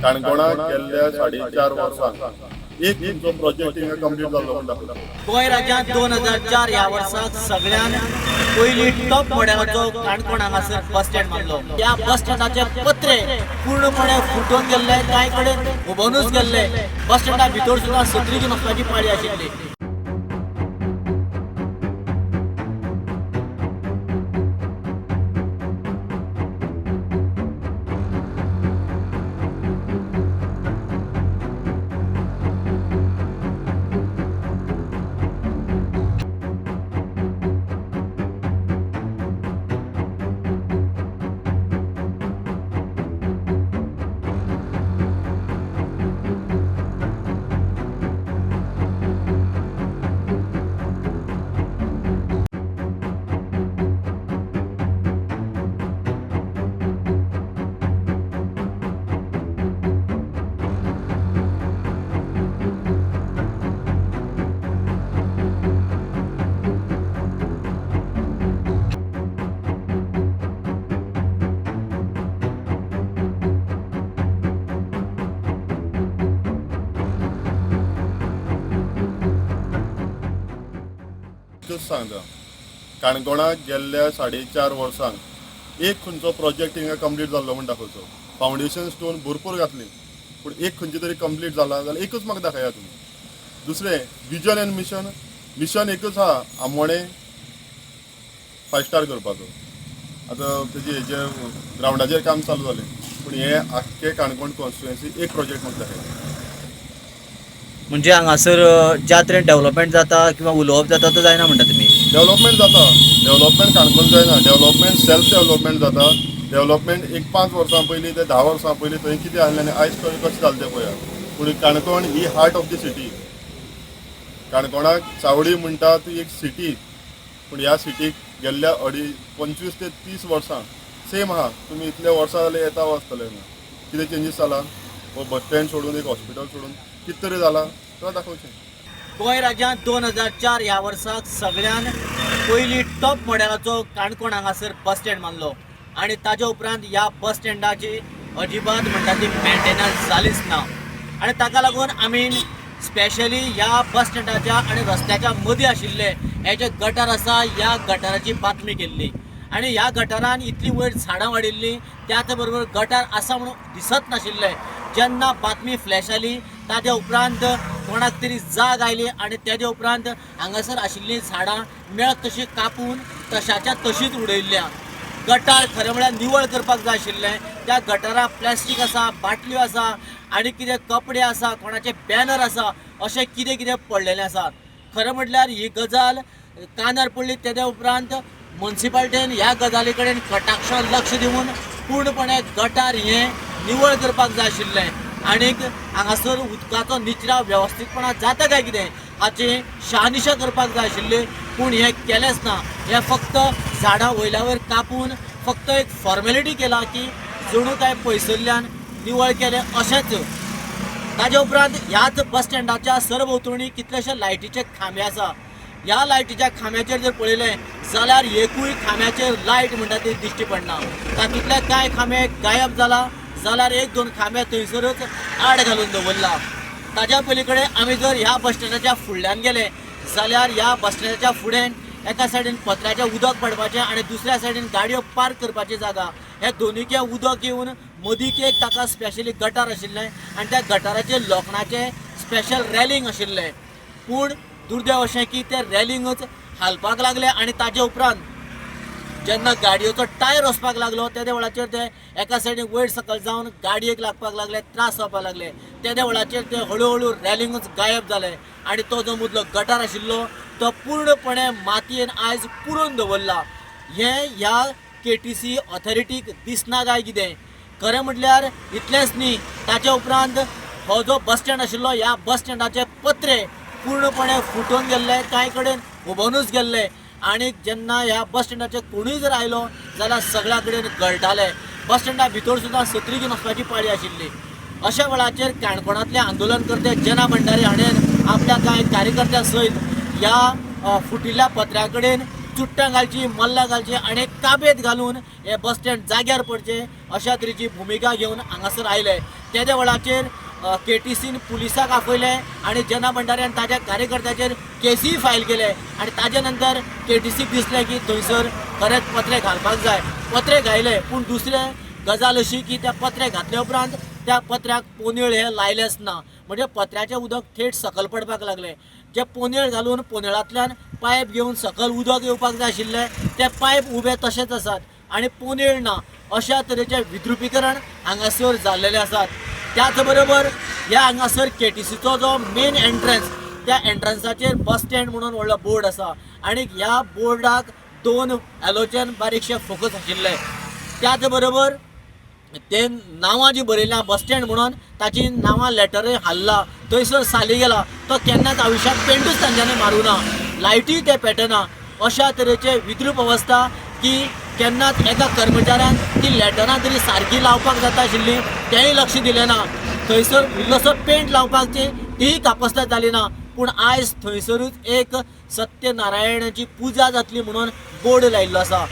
काणकोणाक गेल्ल्या 4.5 वर्सांक एक तुमचो प्रोजेक्ट हिंगा कंप्लीट जाल्लो म्हूण दाखयता. गोंय राज्यांत 2004 ह्या वर्साक सगळ्यान पयली टॉप मॉडेलाचो काणकोण हांगासर बस स्टँड मारलो. ह्या बस स्टँडाचे पत्रे पूर्णपणे फुटून गेल्ले, कांय कडेन उबोनूच गेल्ले. बस स्टँडा भितर सुद्दां सत्री घेवन वचपाची पाळी आशिल्ली. एकूच सांगता, काणकोणाक गेल्ल्या 4.5 वर्सांक एक खंयचो प्रोजेक्ट हिंगा कंप्लीट जाल्लो म्हूण दाखोवचो. फावंडेशन स्टोन भरपूर घातली, पूण एक खंयचे तरी कंप्लीट जाला जाल्यार एकूच म्हाका दाखया तुमी. दुसरें विजन एंड मिशन. मिशन एकूच आहा, आमोणें 5 स्टार करपाचो. आतां तेजे हेजे ग्रावंडाचेर काम चालू जालें, पूण हें आख्खें काणकोण कॉन्स्टिट्युएन्सी एक प्रोजेक्ट म्हाका दाखया. म्हणजे हांगासर ज्या तरेन डेव्हलपमेंट जाता किंवा उलोवप जाता तो जायना म्हणटा तुमी? डेव्हलपमेंट जाता, डेव्हलपमेंट काणकोण जायना, डेव्हलपमेंट सेल्फ डेव्हलपमेंट जाता. डेव्हलपमेंट एक 5 वर्सां पयलीं ते 10 वर्सां पयलीं थंय कितें आहलें आनी आयज कशें जालें तें पळया. पूण काणकोण ही हार्ट ऑफ the city. काणकोणाक चावडी म्हणटा ती एक सिटी, पूण ह्या सिटीक गेल्ल्या 25 ते 30 वर्सां सेम आहा. तुमी इतले वर्सां जाल्यार येता आसतले हांगा, कितें चेंजीस जाला? हो बस स्टँड सोडून, एक हॉस्पिटल सोडून कितें तरी जाला तो दाखोवचें. गोंय राज्यांत 2004 ह्या वर्साक सगळ्यान पयली टॉप मॉडेलाचो काणकोण हांगासर बस स्टँड मारलो आनी ताज्या उपरांत ह्या बस स्टँडाची अजिबात म्हणटा ती मेंटेनन्स जालीच ना. आनी ताका लागून आमी स्पेशली ह्या बस स्टँडाच्या आनी रस्त्याच्या मदीं आशिल्ले हे जे गटार आसा ह्या गटाराची बातमी केल्ली. आनी ह्या गटारान इतली वयर झाडां वाडिल्लीं, त्याच बरोबर गटार आसा म्हणून दिसत नाशिल्लें. जेन्ना बातमी फ्लॅश आली ताज्या उपरांत कोणाक तरी जाग आयली आनी तेज्या उपरांत हांगासर आशिल्लीं झाडां मेळत तशीं कापून तशाच्या तशीच उडयल्ल्या. गटार खरें म्हळ्यार निवळ करपाक जाय आशिल्लें. त्या गटाराक प्लास्टीक आसा, बाटल्यो आसा आनी कितें कपडे आसा, कोणाचे बॅनर आसा, अशें कितें कितें पडलेलें आसा. खरें म्हटल्यार ही गजाल कानार पडली तेज्या उपरांत मुन्सिपाल्टीन ह्या गजाली कडेन कटाक्षान लक्ष दिवन पूर्णपणे गटार हें निवळ करपाक जाय आशिल्लें. आनीक हांगासर उदकाचो निचराव वेवस्थीतपणान जाता काय कितें हाची शहानिशा करपाक जाय आशिल्ली, पूण हें केलेंच ना. हें फक्त झाडां वयल्या वयर कापून फक्त एक फॉर्मेलिटी केला की जणू काय पयसुल्ल्यान निवळ केलें अशेंच. ताज्या उपरांत ह्याच बस स्टँडाच्या सरभोंवतणी कितलेशे लायटीचे खांबे आसा. ह्या लायटीच्या खांब्याचेर जर पळयलें जाल्यार एकूय खांब्याचेर लायट म्हणटा ती दिश्टी पडना. तातूंतले कांय खांबे गायब जाला, जाल्यार 1-2 खांबे थंयसरूच आड घालून दवरला. ताज्या पली कडेन आमी जर ह्या बस स्टँडाच्या फुडल्यान गेले जाल्यार ह्या बस स्टँडाच्या फुडें एका सायडीन पत्र्याचें उदक पडपाचें आनी दुसऱ्या सायडीन गाडयो पार्क करपाची जागा. हे दोनीके उदक येवन मदींक एक ताका स्पेशली गटार आशिल्लें आनी त्या गटाराचेर लोखणाचें स्पेशल रॅलिंग आशिल्लें. पूण दुर्दैव अशें की तें रॅलिंगच हालपाक लागलें आनी ताजे उपरांत जेन्ना गाडयेचो टायर वचपाक लागलो तेद्या वेळाचेर ते एका सायडीन वयर सकयल जावन गाडयेक लागपाक लागले, त्रास जावपाक लागले. तेद्या वेळाचेर ते हळुहळू रॅलिंगूच गायब जालें आनी तो जो मदलो गटार आशिल्लो तो पूर्णपणे मातयेन आयज पुरोवन दवरला. हें ह्या KTC ऑथॉरिटीक दिसना काय कितें? खरें म्हटल्यार इतलेंच न्ही, ताच्या उपरांत हो जो बस स्टँड आशिल्लो ह्या बस स्टँडाचे पत्रे पूर्णपणे फुटून गेल्ले, कांय कडेन उबोनूच गेल्ले. आनी जेन्ना ह्या बस स्टँडाचेर कोणूय जर आयलो जाल्यार सगळ्या कडेन गळटाले. बस स्टँडा भितर सुद्दां सत्री घेवन वचपाची पाळी आशिल्ली. अशा वेळाचेर काणकोणांतले आंदोलनकर्ते जना भंडारी हाणें आपल्या कांय कार्यकर्त्यां सयत ह्या फुटिल्ल्या पत्र्या कडेन चुट्टां घालची, मल्लां घालची आनी काबेत घालून हे बस स्टँड जाग्यार पडचें अशा तरेची भुमिका घेवन हांगासर आयले. तेद्या वेळाचेर केटीसीन पुलिसाक आपयले आनी जना भंडारी आनी ताज्या कार्यकर्त्याचेर केसीय फायल केले आनी ताजे नंतर केटीसीक दिसलें की थंयसर खरेंच पत्रे घालपाक जाय. पत्रे घायले, पूण दुसरें गजाल अशी की त्या पत्रे घातले उपरांत त्या पत्र्याक पोनेळ हे लायलेच ना. म्हणजे पत्र्याचें उदक थेट सकल पडपाक लागलें. जे पोनेळ घालून पोनेळांतल्यान पायप घेवन सकल उदक येवपाक जाय आशिल्लें ते पायप उबे तशेंच आसात आनी पोनेळ ना. अशा तरेचें विद्रुपीकरण हांगासर जाल्लेलें आसात. त्याच बरोबर ह्या हांगासर केटीसीचो जो मेन एंट्रन्स, त्या एंट्रन्साचेर बस स्टँड म्हणून व्हडलो बोर्ड आसा आनी ह्या बोर्डाक 2 हॅलोजन बारीकशे फोकस आशिल्ले. त्याच बरोबर ते नांवां जी बरयल्या बस स्टँड म्हणून ताची नांवां लेटरूय हाल्ला, थंयसर साली गेला, तो केन्नाच आयुश्यांत पेंटूच तांच्यांनी मारूं ना, लायटीय ते पेटना. अशा तरेचे विद्रूप अवस्था की केन्नाच एका कर्मचाऱ्यान ती लेटरां तरी सारकी लावपाक जाता आशिल्ली तेंय लक्ष दिलें ना. थंयसर इल्लोसो पेंट लावपाची तीय कापस्ताद जाली ना. पूण आयज थंयसरूच एक सत्यनारायणाची पुजा जातली म्हणून बोर्ड लायिल्लो आसा.